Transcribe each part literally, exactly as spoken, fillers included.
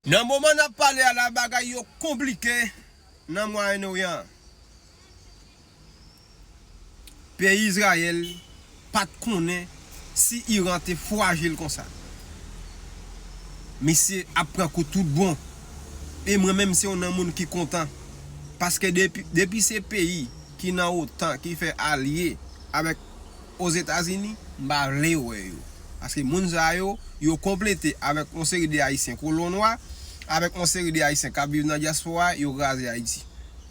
Nan moman n ap pale a la, bagay yo konplike nan Mwayen Oryan an. Peyi Izrayèl pa t konnen si Iran te frajil konsa. Misye ap pran kou tout bon. E mwen menm se youn nan moun ki kontan. Paske depi, depi se peyi ki nan otan, ki fè alye avèk Ozetazini, m pa vle wè yo. Paske moun sa yo, yo konplete avèk yon seri de Ayisyen kolon nwa, avèk yon seri de Ayisyen k ap viv nan dyaspora, yo kraze Ayiti.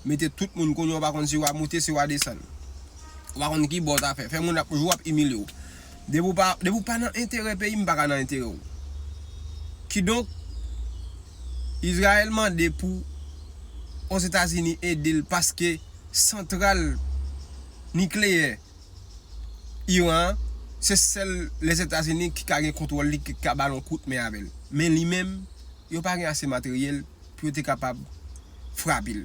Mete tout moun kounye a, ou pa konn si w a moute, si w a desann. Ou pa konn ki bò w ta fè. Fè moun ap, jou ap imilye w. Depi w pa, depi w pa nan enterè peyi, m pa ka nan enterè w. Kidonk, Izrayèl mande pou Ozetazini ede l paske santral nikleyè Iran an, se sèl Lèzetazini ki ka gen kontwòl li, ki ka ba l yon kout men avè l. Men li menm, yo pa gen ase materyèl pou yo te kapab frape l.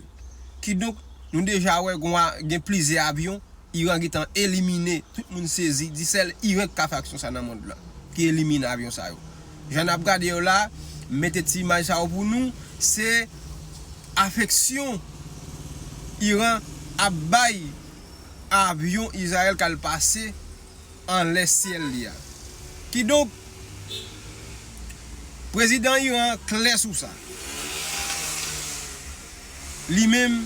Kidonk, nou deja wè gon a, gen plizyè avyon, Iran gentan elimine, tout moun sezi, di sèl Iran ki ka fè aksyon sa nan mond lan, ki elimine avyon sa yo. Jan n ap gade yo la, m mete ti imaj sa yo pou nou, se afeksyon Iran ap bay avyon Izrayèl k al pase anlè syèl li a. Kidonk, prezidan Iran an klè sou sa. Li menm,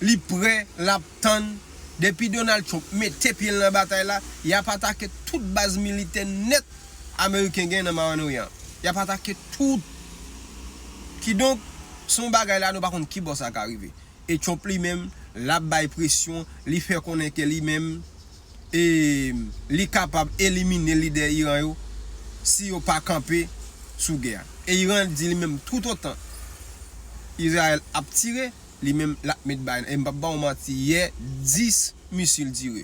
li prè, l ap tann. Depi Donald Trump mete pye l nan batay la, y ap atake tout baz militè nèt ameriken gen nan Mwayen Oryan an. Y ap atake tout. Kidonk, se yon bagay la, nou pa konn ki bò sa ka rive. E Trump li menm, l ap bay presyon, li fè konnen ke li menm, e, li kapab elimine lidè Iran yo si yo pa kanpe sou gè a. E Iran di li menm toutotan Izrayèl ap tire, li menm l ap met bay. E m p ap ba w manti, yè, dis misil tire.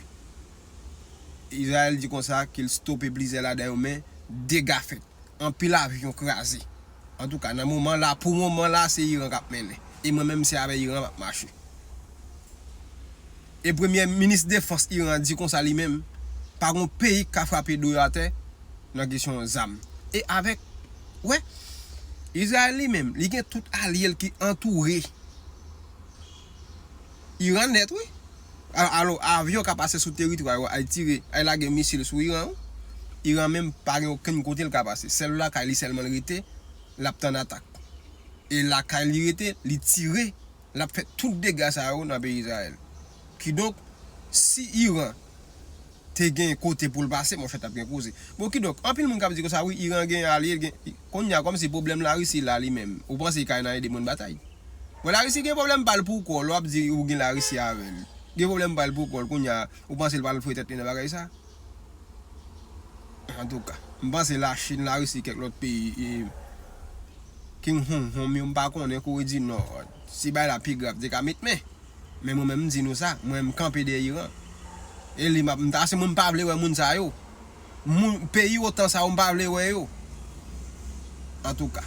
Izrayèl di konsa ke l stope plizyè ladan yo, men dega fèt. Anpil avyon kraze. Antouka, nan moman la, pou moman la, se Iran k ap mennen. E mwen menm, se avè Iran m ap mache. E premye minis defans Iran an di konsa li menm, pa gon peyi k ka frape do yo atè nan kesyon zam. E avèk, wè, Izrayèl li menm, li gen tout alye l ki antoure Iran nèt, wi. A-, alò, avyon ka pase sou teritwa yo, al tire, al lage misil sou Iran, wi. Iran menm pa gen okenn kote l ka pase. Sèl lakay li sèlman l rete, l ap tann atak. E lakay li rete, li tire, l ap fè tout dega sa yo nan peyi Izrayèl. Kidonk, si Iran te gen kote pou l pase, monchè, t ap gen koze. Bon, kidonk, anpil moun k ap di konsa, wi, Iran gen alye, l gen, kounye a, kòmsi pwoblèm Larisi la, li menm, ou panse li ka nan ede moun batay? Bon, Larisi gen pwoblèm pa l pou kò l, w ap di ou gen Larisi avè l. Gen pwoblèm pa l pou kò l, kounye a, ou panse l pral foure tèt li nan bagay sa? Antouka, m panse Lachin, Larisi, kèk lòt peyi, e, Kim Jong Un yo, m pa konnen, Kore di Nò, si bagay la pi grav, te ka met men. Men mwen menm, m di nou sa, mwen, m kanpe dèyè Iran. E li, m ap, m ta, se mwen, m pa vle wè moun sa yo. Moun, peyi otan sa yo, m pa vle wè yo. Antouka,